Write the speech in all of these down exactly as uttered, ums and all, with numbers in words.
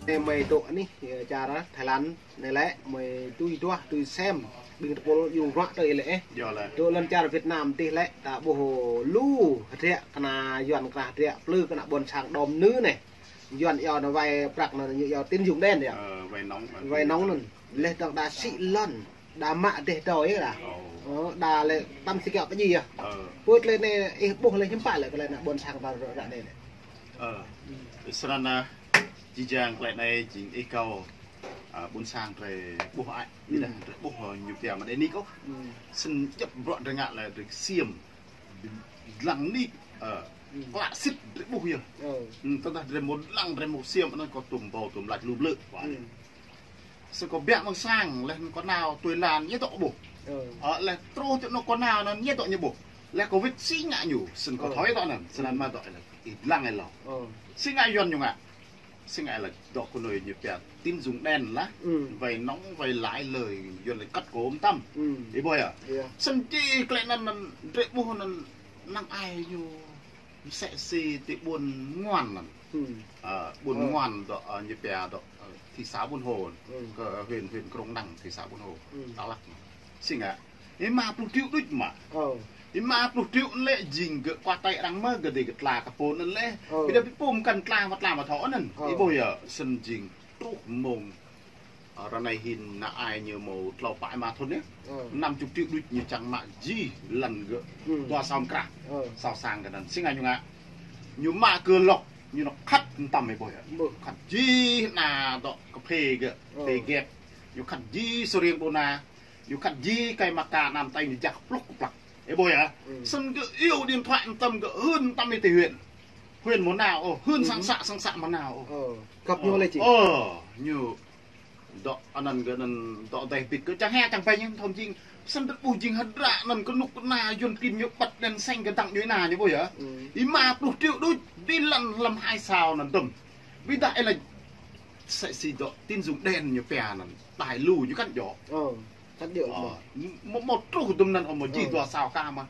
Anei mei dôk anih, ơ, čar Thái Lan anei lĕ, mei tui duah, tui sem, ƀing tpul yŭng ruă tơ ih lĕ, ơ. Djŏ lĕ. Dôk lăn čar Việt Nam dih lĕ, ta ƀuh lu hdră kna Yuăn kna hdră plư kna ƀuôn sang đom nư anei. Yuăn iêu anăn wai prăk anăn ñu iêu tín dụng đen yơh. Ơ, wai nóng, wai nóng anăn. Leh dơ̆ng đa sĭ lăn, đa mă deh dôi yơh đa. Ơ, đa lĕ tăm si kiă pơjih yơh. Ơ. Pơ klei anei ih ƀuh lĕ hiưm pă lĕ klei anăn ƀuôn sang ta ră anei lĕ. Ơ. Snăn, ơ, jih jang klei anei jing ih kâo, ơ, ƀuôn sang drei ƀuh ai. Ƀiădah drei ƀuh, ơ, ñu pia mă đei nik ôh. Snăn djăp bruă drei ngă lĕ drei ksiêm. Dlăng nik, ơ, klă sĭt drei ƀuh yơh. Tơdah drei mâo dlăng drei mâo ksiêm anăn kâo tuôm ƀâo tuôm lač lu blư̆. Snăn kâo biă mơ̆ng sang leh anăn kâo nao tui lan ñu dôk ƀuh. Ơ, leh truh ti anôk kâo nao anăn ñu dôk ñu ƀuh. Leh kâo wĭt si ngă ñu, snăn kâo thâo dôk anăn, snăn mă dôk leh. Ih dlăng êlâo. Si ngă Yuăn ñu ngă. Si ngă lĕ dŏ knuih ñu pia tín dụng đen lah. Vay nóng, vay lãi lời, Yuăn lĕ cắt cổ mtam. Ih ƀuh yơh. Snăn jih klei anăn, anăn drei ƀuh anăn năng ai ñu msĕ si ti ƀuôn Ngoan anăn. Ơ, ƀuôn Ngoan dŏ, ơ, ñu pia dŏ, ơ, thị xã Buôn Hồ. Kơ huyện, huyện Krông Năng, thị xã Buôn Hồ. Dak Lak. Si ngă. Êma pluh triệu đuč mă. Êma pluh triệu lĕ jing gơ̆ kua tei arăng mơh gơ̆ dê gơ̆ tla kơ pô anăn leh. Ƀiădah bi pô mkăn tla mă tla mă thâo anăn. Ih ƀuh yơh, snăn jing truh mông, ơ, ră anei hĭn năng ai ñu mâo tlâo pă êma thŭn yơh. Năm chục triệu đuč ñu čiăng mă jih lăn gơ̆. Dua sao mkrah. Sao sang kơ anăn. Si ngă ñu ngă. Ñu mă kơ lŏk, ñu nao khăt mtam ih ƀuh yơh. Khăt jih anăn dŏ kphê gơ̆, kphê gĕp. Ñu khăt jih sơriêng đô na. Ñu khăt jih kai maka anăn tei ñu jak pluh kplăk. Ih ƀuh yơh. Snăn gơ̆ iêu điện thoại mtam gơ̆ hưn mtam ih ti huyện. Huyện mâo nao ôh, hưn sang xã, sang xã mâo nao ôh. Kăp ñu leh čih. Ơ, ñu dŏ anăn gơ̆ anăn dŏ deh bĭt gơ̆ čiăng hĕ čiăng bêñ thâo jing. Snăn drei ƀuh jing hdră anăn knŭk kna Yuăn klin ñu băt đen seng kơ dăng ñu na ñu ƀuh yơh. Êma pluh triệu đuč, dê lăn hlăm hai sao anăn dŭm. Ƀiădah ih lĕ msĕ si dŏ tín dụng đen ñu pia anăn. Đai lu ñu kăn djŏ. Kăn djŏ. Ơ, mâo, mâo truh dŭm anăn ôh mâo jih dua sao ka mă.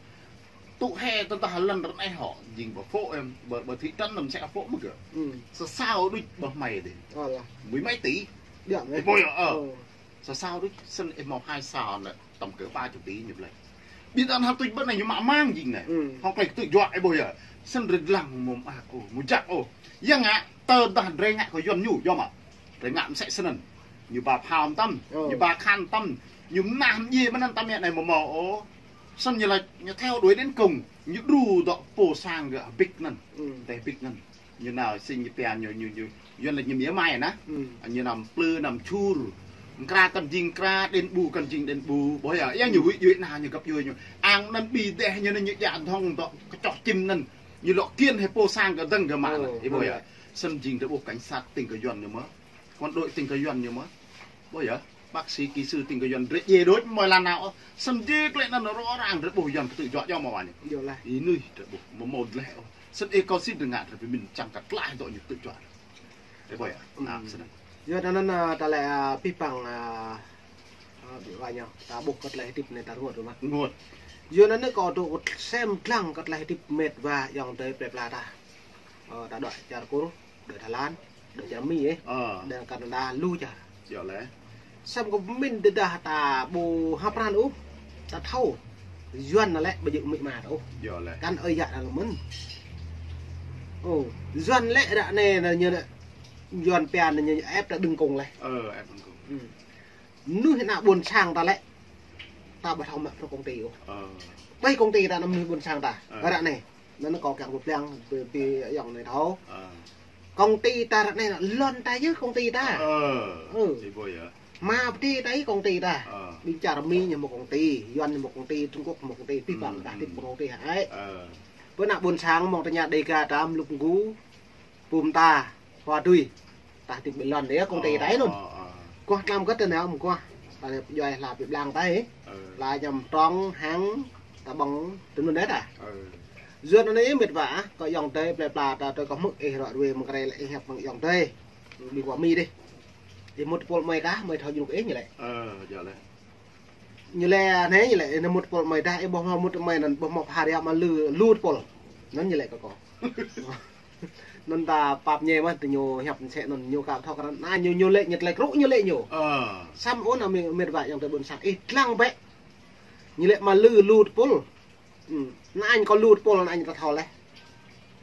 Tŭ hĕ tơdah lăn ră anei hŏ, jing ƀơ phŏ em, ƀơ, ƀơ thị trấn anăn msĕ phŏ mơh gơ̆. Sa sao đuč ƀơ hmei dih. Mười mấy tỷ. Ih ƀuh yơh, ơ. Sa sao đuč, snăn ih mâo hai sao anăn, tăm kơ ba chục tỷ ñu blei. Ƀiădah hăp tuč ƀơ̆t anei ñu mă mang jing anei. Hŏng klei ktư̆ juă ih ƀuh yơh. Snăn drei dlăng mâo mơak ôh, mâo jak ôh. Ya ngă, tơdah drei ngă kơ Yuăn ñu, djŏ mă. Drei ngă msĕ snăn. Ñu ba phao mtam, ñu ba khan mtam, ñu mnah mdjiê mơ̆ng anăn mtam ya anei mâo mâo ôh. Snăn ñu lač, ñu theo đuổi đến cùng, ñu đru dŏ pô sang gơ̆ hbĭk anăn. Teh hbĭk anăn. Ñu nao sĭt ñu pia ñu, ñu, ñu, Yuăn lač ñu mia mai na. Ñu nao mplư, nao mčhur. Mkra kăn jing mkra, đen ƀu kăn jing đen ƀu. Ƀuh yơh, ya ñu huĭ djuê ana ñu găp djuê ñu. Ang anăn bi deh ñu anăn ñu djă dhŏng dŏ kčoh čĭm anăn. Ñu lŏ kiên hĕ pô sang gơ̆ dơ̆ng gơ̆ mă anăn. Ih ƀuh yơh. Snăn jing drei ƀuh cảnh sát tĭng kơ Yuăn ñu mơh. Quân đội tĭng kơ Yuăn ñu mơh. Ƀuh yơh. Bác sĩ kỹ sư tĭng kơ Yuăn drei djiê đuč mâo lăn nao ôh. Snăn jih klei anăn rŏ răng drei ƀuh Yuăn ktư̆ juă djŏ mâo wa ñu. Ih nuih drei ƀuh mâo mâo dleh ôh. Snăn ih kâo sĭt drei ngă drei bi mĭn čiăng kơ tlaih dŏ ñu ktư̆ juă. Ih ƀuh yơh. Snăn. Yua anăn, ơ, ta lĕ, ơ, pih păng, ơ, ơ, bi wa ñu. Ta ƀuh kơ tlei hdĭp anei ta rngôt mơh. Rngôt. Yua anăn kâo dôk sem dlăng kơ tlei hdĭp met wa ayŏng adei plei pla ta. Ơ, ta dôk čar Kur. Dôk Thái Lan, dôk čar Mi, ơ. Dôk Canada, lu čar. Yơh leh. Snăn kâo mĭn tơdah ta ƀu hăp pran ôh. Ta thâo. Yuăn lĕ ƀu djŏ amĭ ama ta ôh. Yơh leh. Kăn ơi yă ta mĭn. Ơ, Yuăn lĕ ră anei ñu, Yuăn pia anăn ñu ép ta đơ̆ng kông leh. Ơ, ép đơ̆ng kông. Mnuih anăn ƀuôn sang ta lĕ. Ta ƀu thâo mă pro công ty ôh. Ƀai công ty ta anăn mnuih ƀuôn sang ta. Ră anei. Anăn kâo kiăng bi blang, bi, bi ayŏng anei thâo. Công ty ta ră anei lăn ta yơh công ty ta. Ih ƀuh yơh. Mă pti ta yơh công ty ta. Ƀing čar Mi ñu mâo công ty, Yuăn ñu mâo công ty, Trung Quốc mâo công ty, pih păng ta hdĭp công ty hơăi. Pơ anăn ƀuôn sang mơ̆ng ta ñu Dega ta mluk mgu, pum ta. Hua dui. Tah ti bi lăn dê công ty ta anăn. Kuah tlam kơt anăn mguah. Ta djuai hla bi blang ta. Hla ñăm trong hăng ta ƀơ̆ng tui anăn dê ta. Yuăn anei met wa, kơ ayŏng adei plei pla ta tui kơ hmư̆ ih ră ruê mơ̆ng krei lĕ ih hiăp mơ̆ng ayŏng adei. Bi wa Mi dih. Ih mŭt pôl mei kah, mei thâo jruk ih ñu lĕ. Ñu lĕ anei ñu lĕ, ih mŭt pôl mei dah, ih ƀuh mâo mŭt mei anăn, ƀuh mâo phar ya mă lư, lu pôl. Anăn ñu lĕ kơ kâo. Anăn ta pap ñe mơh, ti ñu hiăp msĕ anăn ñu ka thâo kơ anăn. Anăn ñu, ñu lĕ, ñu tlei krŭ ñu lĕ ñu. Ơ. Săm ôn amĭ mĭt wa ayŏng adei ƀuôn sang. Ih dlăng bĕ. Ñu lĕ mă lư lu tơpul. Hmm. Anăn kâo lu tơpul anăn ta thâo leh.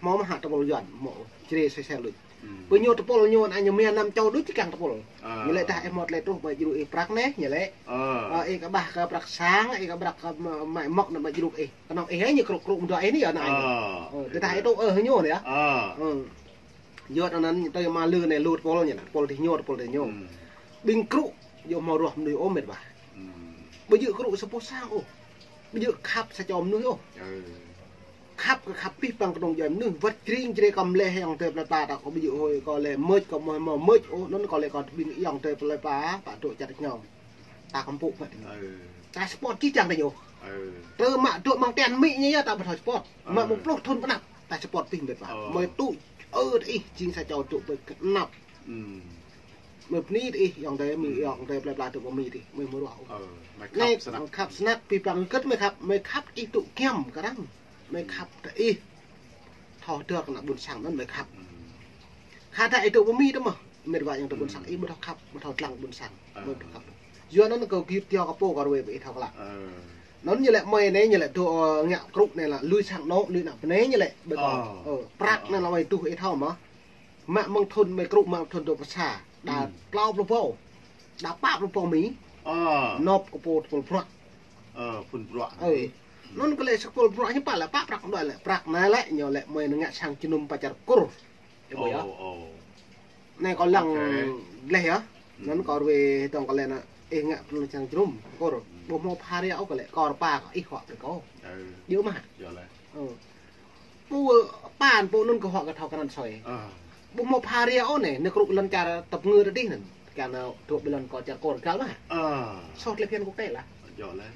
Hmâo mơh hă tơpul Yuăn, hmâo črê soi sel luč. Hmm. Pơ ñu tơpul ñu anăn ñu mia năm čô đuč čiăng tơpul. Ơ. Ñu lĕ dah ih hmâo tlei truh ƀai djru ih prăk neh, ñu lĕ. Ơ. Ơ, ih kơ ƀah kơ prăk sang, ih kơ prăk kơ ma-, mai mŏk anăn ƀai djru ih. Knŏng ih ñu krŭ krŭ mdua ih anei yơh anăn. Ơ. Ơ, tơdah ih tŭ ơ ñu anei yơh. Ơ. Ơ. Yua anăn tơ mă lư anei lu tơpul ñu, tơpul ti ñu, tơpul ti ñu. Hmm. Ƀing krŭ, yua hmâo ruah mnuih ôh mĭt wa. Hmm. Ƀu djơ̆ krŭ sa boh sang ôh. Ƀu djơ̆ khăp sa čô mnuih ôh. Ơ. Khăp kơ khăp pih păng knŏng djuê mnuih, wăt jring jre kăm leh ayŏng adei plei pla ta kâo ƀu djơ̆ hôi kâo lĕ mơč kâo mơh mơh mơč ôh, anăn kâo lĕ kâo ƀing ayŏng adei plei pla, pă dôk čăt ñâo. Ta kăm pŭ mă ti ñu. Ơ. Ta support čih čiăng ti ñu. Ơ. Tơ mă dôk mơ̆ng tian mĭ ñu yơh ta ƀu thâo support. Mă mơ̆ng pluh thŭn pnăp, ta support pih mĭt wa. Ơ. Mơi tŭ, ơ, ti ih, jing sa čô dôk ƀai knap. Hmm. Mơi bni ti ih, ayŏng adei, mĭ, hmm, ayŏng adei plei pla dôk ƀai mĭ ti ih, mơi mơruah ôh. Ơ, mơi khăp snăk. Khăp snăk, pih păng kơt mơi khăp, mơi khăp ih tŭ kiăm kơ arăng. Mơi khăp ti ih. Thâo dơr kơ ană ƀuôn sang anăn mơi khăp. Hmm. Khă dah ih dôk ƀai mĭ tơ mơh. Mĭt wa ayŏng adei ƀuôn sang, hmm, ih ƀu thâo khăp, ƀu thâo dlăng ƀuôn sang. Ơ. Mơi ƀu thâo khăp. Yua anăn kâo gĭt tiŏ kơ pô kâo ruai ƀai ih thâo klă. Ơ. Anăn ñu lĕ mơi anei ñu lĕ dôk, ơ, ngă krŭ anei lă lui sang anôk, lui ană bnei ñu lĕ ƀai kâo. Ơ. Ơ, prăk anei lă mơi tuh ih thâo mơh. Mă mơ̆ng thŭn mơi krŭ mă thŭn dôk pơ sa. Đa, hmm, tlâo pluh êbâo. Đa pă pluh êbâo Mi. Ơ. Nộp kơ pô tơpul bruă. Ơ, phŭn bruă. Ơ. Anei. Anăn kơ lĕ sa tơpul bruă ñu pă lĕ, pă prăk đuĕ lĕ, prăk anei lĕ, ñu lĕ mơi ngă sang jơnum pă čar Kur. Ơ, ƀuh yơh. Ơ, ơ. Anei kâo lăng, ok, leh yơh. Hmm. Anăn kâo ruai tŏng kơ lĕ anăn, ih ngă prăk sang jơnum Kur. Hmm. Ƀu hmâo phara ôh kơ lĕ, kâo rpa kơ ih huă brei kâo. Ơ. Djŏ mơh. Djŏ leh. Ơ. Pô, pă pô anăn kơ huă kơ thâo kơ anăn soi. Ơ. Ƀu hmâo phara ôh anei, anei krŭ lăn čar tăp ngơ tơ dih anăn. Kơ anăn dôk ƀai lăn kơ čar Kur găl mơh. Ơ. Soh tlei phiăn quốc tế lah. Djŏ leh.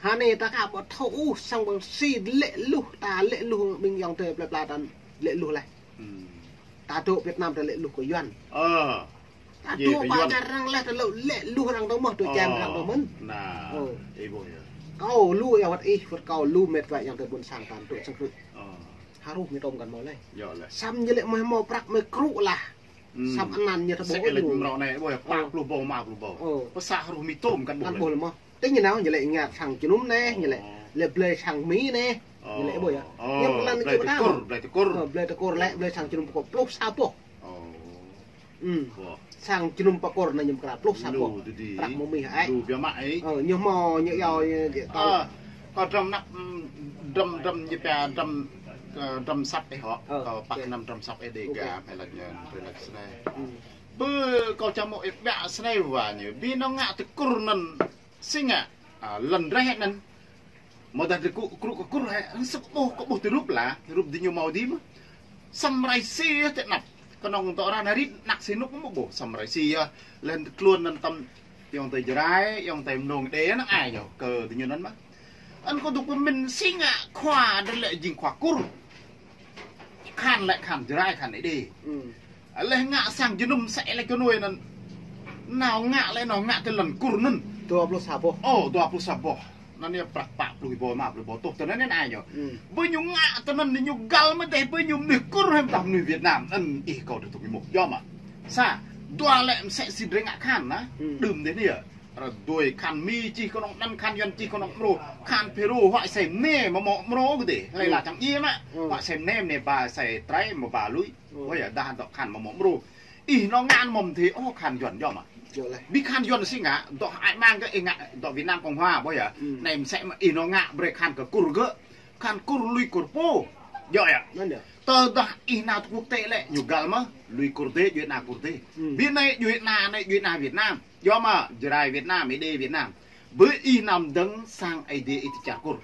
Hă anei ta ka ƀu thâo ôh sang ƀăng si lĕ luh, ta lĕ luh ƀing ayŏng adei plei pla ta lĕ luh leh. Hmm. Ta dôk Việt Nam ta lĕ luh kơ Yuăn. Ơ. Ta dôk pă čar arăng leh ta lĕ, lĕ luh arăng tơ mơh, dôk čem arăng tơ mơh. Nah, ơ, ih ƀuh yơh. Kâo lu yơh wăt ih, wăt kâo lu mĭt wa ayŏng adei ƀuôn sang ta dôk sang krư̆. Ơ. Harus mĭt ôm kăn mâo leh. Djŏ leh. Săm ñu lĕ mơi hmâo prăk mơi krŭ lah. Hmm. Săm anăn ñu ta ƀuh leh. Mrâo anei, ƀuh yơh, pă pluh êbâo, êma pluh êbâo. Ơ. Pơ sa harus mĭt ôm kăn ƀuh leh. Kăn ƀuh leh mơh. Ti ñu nao ñu lĕ ngă sang jơnum anei, ñu lĕ, ơ, lĕ blei sang Mi anei. Ơ. Ñu lĕ ƀuh yơh. Ơ, ñu lăn blei ti Kur, blei ti Kur. Ơ, blei ti Kur lĕ, blei sang jơnum pă Kur pluh sa boh. Ơ. Hmm. Ơ. Sang jơnum pă Kur anăn ñu mkra pluh sa boh. Lu tơ dih. Prăk mơ̆ng Mi hă. Lu biă mă ih. Ơ, ñu hmâo, ñu yua, ñu, ñu, ơ, kâo drăm năp, drăm, drăm ñu pia drăm, ơ, drăm săp ih hŏ. Ơ, kâo pă, ok, năm drăm săp ih dê, ok, ga, mă lĕ ñu, mă lĕ snei. Hmm. Bơ kâo čang mâo ih biă snei wa ñu. Bi nao ngă ti Kur anăn si ngă, a, lăn drei anăn. Mâo dah drei kŭ, krŭ kơ Kur hĕ, săp ƀuh, kơ ƀuh ti rup lah, rup diñu mâo dih mơh. Săm rai si yơh ti anăp. Knŏng tơ ară anei rit anak si nuk mơh ƀuh, săm rai si yơh. Leh tluôn anăn tăm, ayŏng adei Jarai, ayŏng adei Mnông Êđê anăn ai ñu, kơ diñu anăn mơh. Anăn kâo dôk pơmĭn si ngă khua drei lĕ jing khua Kur. Khăn lĕ khăn Jarai khăn Êđê. Hmm. Leh ngă sang jơnum sa lĕ kơ nuê anăn. Nao ngă lĕ nao ngă ti lăn Kur anăn. Dua pluh sa boh. Ơ, dua pluh sa boh. Anăn yơh prăk pă pluh êbâo, êma pluh êbâo tuh tơ anăn ai ñu. Hmm. Bơ ñu ngă tơ anăn ñu găl mơh dih bơ ñu mnuih Kur hĕ dah mnuih Việt Nam. Anăn ih kâo dôk tŭ êmuh. Djŏ mơh. Sa, dua lĕ msĕ si drei ngă khăn nah. Hmm. Đưm dih anei yơh. Ară dui khăn Mi čih knŏng anăn, khăn Yuăn čih knŏng mrô, khăn Pherô huă asei mniê amâo mâo mrô kơ dih. Hlei, hmm, lah čiăng djiê mă. Hmm. Huă asei mniê, mniê ba asei trei, mniê ba lui. Hmm. Ƀuh yơh, dah dŏ khăn amâo mâo mrô. Ih nao ngă mơ̆ng dih, ơ, khăn Yuăn djŏ mơh. Djŏ leh. Bi khăn Yuăn si ngă, dŏ hơăi mang kơ ih ngă, dŏ Việt Nam Cộng Hòa, ƀuh yơh. Hmm. Anei msĕ mơh ih nao ngă brei khăn kơ Kur gơ̆. Khăn Kur lui Kur pô. Djŏ yơh. Anăn yơh. Tơdah ih nao ti quốc tế lĕ, ñu găl mơh, lui Kur dih, djuê ana Kur dih. Hmm. Bi anei djuê ana anei, djuê ana Việt Nam. Djŏ mơh, Jarai Việt Nam, Êđê Việt Nam. Bơ ih nao mdơ̆ng sang Aê Diê ih ti čar Kur.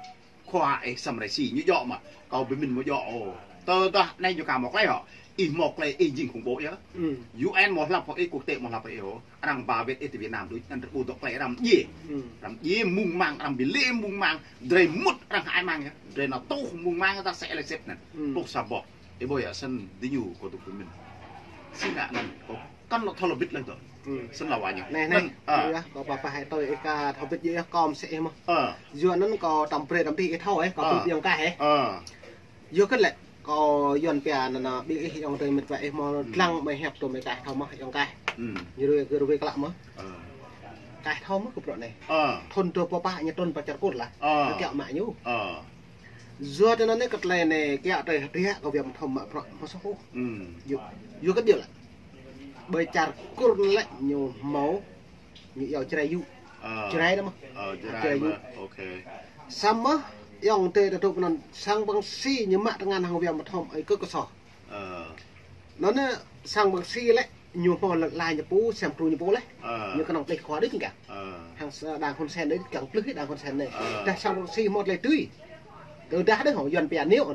Khua ih săm rai si ñu djŏ mơh. Kâo bi mĭn mâo djŏ ôh. Tơdah anei ñu ka mâo klei hŏ. Ih mâo klei ih jing khủng bố yơh. Hmm. U N mâo hlăp hŏ ih, quốc tế mâo hlăp hŏ ih ôh. Arăng ba wĭt ih ti Việt Nam đuč, anăn drei ƀuh dŏ klei arăng mdjiê. Hmm. Arăng mdjiê mŭng mang, arăng bi lĕ mŭng mang. Drei mŭt arăng hơăi mang yơh. Drei nao tuh mŭng mang ta sa lĕ sĭt anăn. Hmm. Pluh sa boh. Ih ƀuh yơh snăn diñu kâo dôk bi mĭn. Si ngă anăn kâo kăn lŏ thâo lŏ bĭt leh dŏ. Hmm. Snăn lah wa ñu. Anei, anei. Anăn, a. Yơh, kâo pă pă hĕ tui ih ka thâo bĭt yơh, kâo msĕ ih mơh. A. Yua anăn kâo tăm brei tăm dih ih thâo ih, kâo, a, bĭt yơh ka hĕ. A. Yua kơ lĕ, Kâo yuăn pia năn năn ƀing ih ayŏng adei mĭt wa ih mâo dlăng mei hiăp tơ mei kaih thâo mơh ayŏng kaih. Ñu rui kơ rui klă mơh. Kaih thâo mơh kơ bruă anei. Thŭn dua pă pă ñu trŭn pơ čar Kur lah. Kơ kiă mă ñu. Yua tơ năn anei kơ tlei anei kiă tơ hơdră kơ Wiam Thom mă bruă mă soh ôh. Yua kơ djŏ lah. Ƀơi čar Kur lĕ ñu mâo ñu yua Jrai yŭ. Jrai đó mơh. Jrai yŭ. Samơ̆ ayŏng adei ta tŭ pơ năn sang băng si ñu mă tơngan hăng Wiam Thom ơi kơ kơ soh. Năn anei sang băng si lĕ ñu mâo lĕ lai ñu pô, sem tru ñu pô leh. Ñu kơnơ̆ng plih khua đuč kiăng. Hăng sa đang Hun Sen đuč kiăng plih đang Hun Sen anei. Dah sang băng si mâo tlei tui. Tơdah đuč hŏ yuăn pia niu.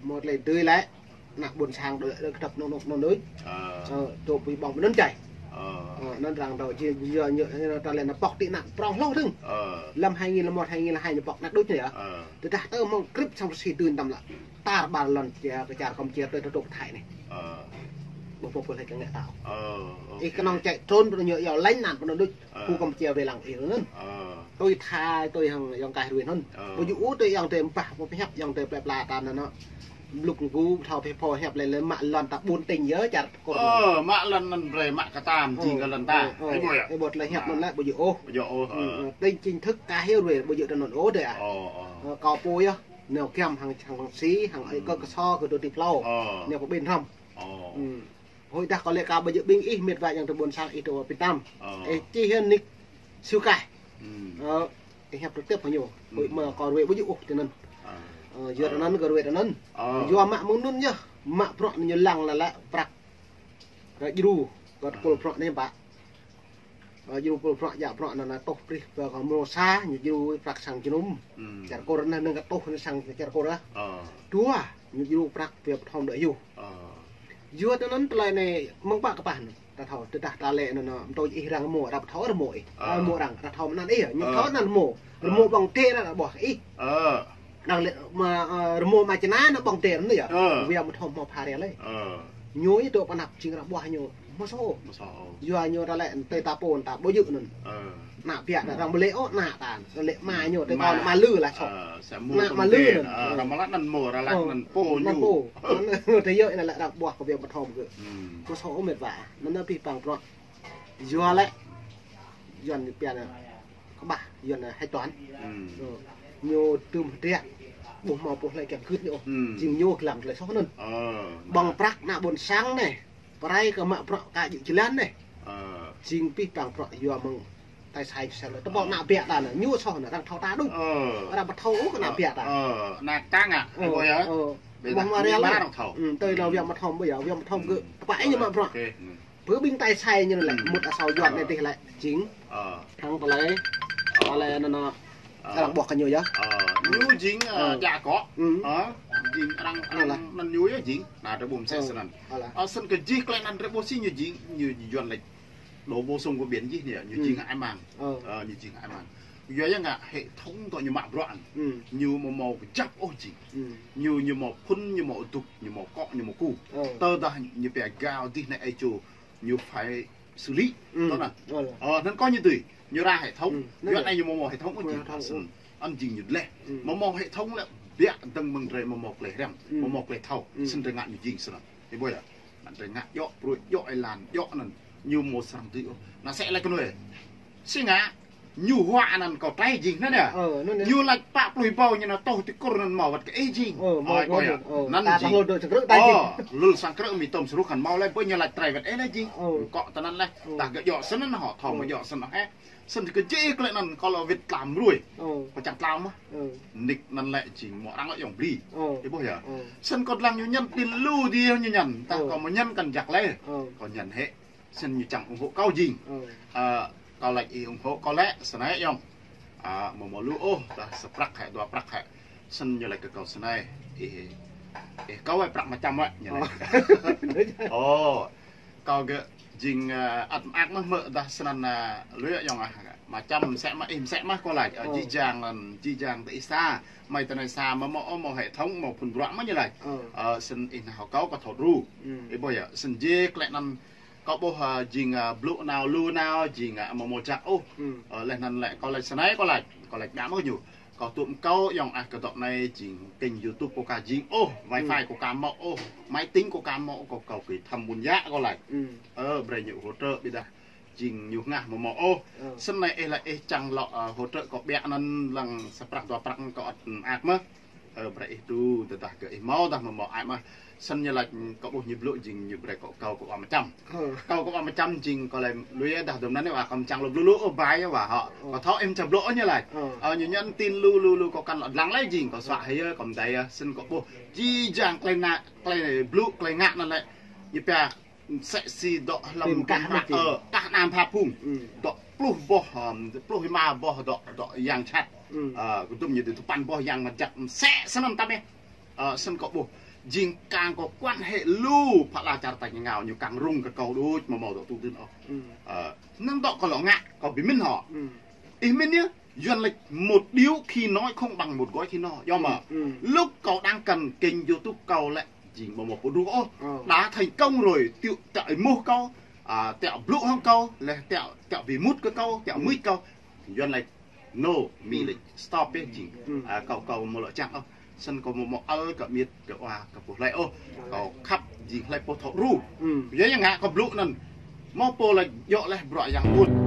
Mâo tlei tui lĕ. Ană ƀuôn sang đuč, đuč kdăp nông nông nông đuč. Tơ tŭ pui ƀơ̆ng năn čai. Năn răng dâo či yua ñu ta lĕ năn pŏk ti ană prŏng hlâo dơ̆ng. Lăm hai nghìn lăm một hai nghìn hai ñu pŏk ană đuč anei yơh. Tơdah tơ mơ̆ng krĭp sang băng si dưn tăm lă. Tar ƀar lăn či kơ čar Kampuchia tơ tŭ pơ Thái anei. Ƀuh pô pô lĕ kơ ngă tao. Ih kơnơ̆ng čai trôn pơ ñu yua lĕ năn pơ năn đuč. Pô Kampuchia wê lăng ih năn. Tui Thái tui hăng ayŏng kaih rui năn. Ƀu djŏ ôh tui ayŏng adei mpah pô pơhiăp ayŏng adei plei pla ta năn năn. Blŭk ngu thâo phe pho hiăp lĕ lĕ mă lăn ta ƀuôn tỉnh yơh čar Kur. Mă lăn năn brei mă kơ tam jing kơ lăn ta. Ih ƀuh yơh. Ih ƀuh tlei hiăp năn lĕ ƀu djŏ ôh. Ƀu djŏ ôh. Tỉnh chính thức kah hiu rui ƀu djŏ tơ năn ôh dei ah. Kâo pô yơh. Nao kiăm hăng sang băng si hăng ơi kơ kơ soh kơ tŭ ti plâo. Nao kơ ƀĭn hrăm. Hơi dah kâo lĕ kâo ƀu djŏ ƀing ih mĭt wa ayŏng adei ƀuôn sang ih tơ pĭt tam. Ih čih hĕ nik siu kaih. Ih hiăp trực tiếp hăng ñu. Hơi mă kâo rui ƀu djŏ ôh tơ năn. Yua tơ năn kơ rui tơ năn. Yua mă mơ̆ng năn yơh. Mă bruă ñu lăng lă lă prăk. Kơ djru. Kơ kul bruă anei ƀă. Djru kul bruă jă bruă năn năn tuh prih pơ kơ mrô sa ñu djru prăk sang jơnum. Čar Kur năn năn kơ tuh năn sang čar Kur ah. Dua ñu djru prăk Wiam Thom đuĕ yŭ. Yua tơ năn tlei anei mơ̆ng ƀă kpah năn. Ta thâo tơdah ta lĕ năn năn mtô ih răng rmô, răng thâo rmô ih. Răng rmô răng, răng thâo năn ih, ñu thâo năn rmô. Rmô ƀơ̆ng tê răng ƀuah ih. Răng lĕ mă rmô mă čơna năn ƀơ̆ng tê năn yơh. Wiam Thom mâo pha ria lĕ. Ñu ih tŭ pơ anăp jing răng ƀuah ñu. Mâo soh. Yua ñu ta lĕ tê ta pô ta ƀu djŏ năn. Ană biă ta răng ƀu lĕ ôh ană ta. Lĕ mă ñu tê kâo mă lư lah soh. Ană mă lư năn. Răng mă lă năn mâo, răng lă năn pô ñu. Năn pô. Tơ yơh năn lĕ răng ƀuah kơ Wiam Thom kơ. Mâo soh ôh mĭt wa. Năn năn pih păng bruă. Yua lĕ. Yuăn pia năn. Kƀah, yuăn năn hĕ tuan. Ñu tŭm hơdră. Ƀuh mâo pô hlei kiăng kưt ñu. Jing ñu klam tlei soh năn. Ƀơ̆ng prăk ană ƀuôn sang anei. Prai kơ mă bruă kơ djŏ jơlan anei. Jing pih păng bruă yua mơ̆ng tai sai sel. Tơ ƀuh ană biă ta năn. Ñu soh năn răng thâo ta đuč. Răng ƀu thâo ôh kơ ană biă ta. Ană ta ngă. Ƀuh mă ria lĕ. Tơ năn Wiam Thom ƀu yơh. Wiam Thom kơ tơpă ih ñu mă bruă. Pơ ƀing tai sai ñu lĕ, mŭt asâo yuăn anei tih lĕ, jing. Hăng tlei, tlei năn năn, arăng ƀuah kơ ñu yơh. Ñu jing, ơ, djă kŏ. Jing arăng, arăng năn ñu yơh jing. Năn drei ƀuh msĕ snăn. Ơ, snăn kơ jih klei năn drei ƀuh si ñu jing, ñu yuăn lĕ. Đổ bổ sung kơ biển jih anei, ñu jing hơăi mang. Ơ, ñu jing hơăi mang. Yua ya ngă hệ thống tơ ñu mă bruă. Ñu mâo mâo kjăp ôh jing. Ñu, ñu mâo phŭn, ñu mâo dŭk, ñu mâo kŏ, ñu mâo ku. Tơdah ñu pia gao dih anei ai čô ñu phải xử lý. Tơdah. Ơ, năn kơ ñu dưi, ñu ra hệ thống. Yua anei ñu mâo mâo hệ thống ôh jing. Snăn, ăn jing ñu dleh. Mâo mâo hệ thống lĕ biă dơ̆ng mơ̆ng drei mâo mâo klei hriăm, mâo mâo klei thâo. Snăn drei ngă ñu jing snăn. Ih ƀuh yơh. Năn drei ngă djŏ pruê, djŏ êlan, djŏ năn. Ñu mâo srăng dưi ôh. Năn sĕ lĕ kơ nuê. Si ngă, ñu huă năn kâo trei jing năn yơh. Ñu lač pă pluh êbâo ñu năn tuh ti Kur năn mâo wăt kơ ih jing. Ơ, mâo ih ƀuh yơh. Năn jing. Lul sang krư̆ mi tôm sruh kăn mâo leh, ƀuh ñu lač trei wăt ih leh jing. Kŏ tơ năn leh. Tah gơ̆ djŏ snăn hŏ, thâo mâo djŏ snăn hŏ. Snăn kơ jih klei năn kâo lŏ wĭt tlam ruê. Kâo čiăng tlam mơh. Nik năn lĕ jing mâo arăng lŏ yŏng bli. Ih ƀuh yơh. Snăn kâo dlăng ñu ñăn, tin lu dih ñu ñăn. Tah kâo mâo ñăn kăn jăk leh. Kâo ñăn hĕ. Snăn ñu čiăng ủng hộ kâo jing. Ơ, kâo lač ih ủng hộ kâo lĕ, snei yŏng. Ơ, mâo mâo lu ôh, tah sa prăk hĕ, dua prăk hĕ. Snăn ñu lač kơ kâo snei. Ih, ih kâo ai prăk mčăm wĕ, ñu lač. Ơ. Kâo gơ̆ jing, ơ, ăt mơak mơh mơ̆ dah snăn, ơ, lu yơh yŏng ah. Mčăm msĕ mơh, ih msĕ mơh kâo lač. Ơ, jih jang năn, jih jang tơ ih sa. Mei tơ anei sa, mâo mâo, ơ, mâo hệ thống, mâo phŭn bruă mơh ñu lač. Ơ, snăn ih nao kâo kơ thâo đru. Ih ƀuh yơh, snăn jih klei năn Kâo ƀuh, ơ, jing, ơ, blŭ nao lu nao, jing, ơ, amâo mâo jăk ôh. Ơ, leh anăn lĕ kâo lač snei kâo lač, kâo lač ngă mơh ñu. Kâo tuôm kâo ayŏng ah kơ dŏ anei jing kênh YouTube kâo ka jing ôh, wifi kâo ka mâo ôh, máy tính kâo ka mâo ôh, kâo kâo kơ thăm ƀuôn yă kâo lač. Ơ, brei ñu hỗ trợ ƀiădah jing ñu hngah amâo mâo ôh. Snăn anei ih lač ih čiăng lŏ, ơ, hỗ trợ kâo ƀiă anăn lăng sa prăk dua prăk kâo ăt mơak mơh. Ơ, brei ih đru tơdah kơ ih mâo dah amâo mâo ai mơh. Snăn ñu lač kâo ƀuh ñu blŭ jing ñu brei kâo, kâo kơ wa mčăm. Kâo kơ wa mčăm jing kâo lĕ lui dah dŭm anăn wa kâo mčăm lu blŭ lu ôh bai wa hŏ. Kâo thâo ih mčăm blŭ ôh ñu lač. Ơ, ñu nhắn tin lu lu lu kâo kăn lŏ dlăng leh jing kâo suă hĕ yơh kâo mdei yơh. Snăn kâo ƀuh jih jang klei ngă, klei blŭ, klei ngă anăn lĕ ñu pia msĕ si dŏ hlăm kah, ơ, kah anăn pha phung. Dŏ pluh boh, ơ, pluh êma boh dŏ, dŏ yang jhat. Ơ, kdŭm ñu dŭm dua păn boh yang mjăk msĕ snăn tăm ih. Ơ, snăn kâo ƀuh jing kang kâo quan hệ lu pha ala čar tač êngao ñu kang rŭng kơ kâo đuč amâo mâo dŏ tŭ dưn ôh. Ơ, năng dŏ kâo lŏ ngă, kâo bi mĭn hŏ. Ih mĭn yơh, Yuăn lač một điếu khi nói không bằng một gói khi no. Yơh mơh. Luk kâo đang cần kênh YouTube kâo lĕ jing amâo mâo pô đru ôh. Đã thành công rồi, tiŏ, tiŏ êmuh kâo, a, tiŏ blŭ hŏng kâo, leh tiŏ, tiŏ bi mŭt kơ kâo, tiŏ mưč kâo. Yuăn lač no, Mi lač stop yơh jing. A, kâo, kâo amâo lŏ čiăng ôh. Snăn kâo amâo mâo ăl kơ amiêt kơ wa kơ pô hlei ôh. Kâo khăp jing hlei pô thâo đru. Yơh, yơh ngă kâo blŭ anăn. Mâo pô lač djŏ leh bruă yang ƀuôn.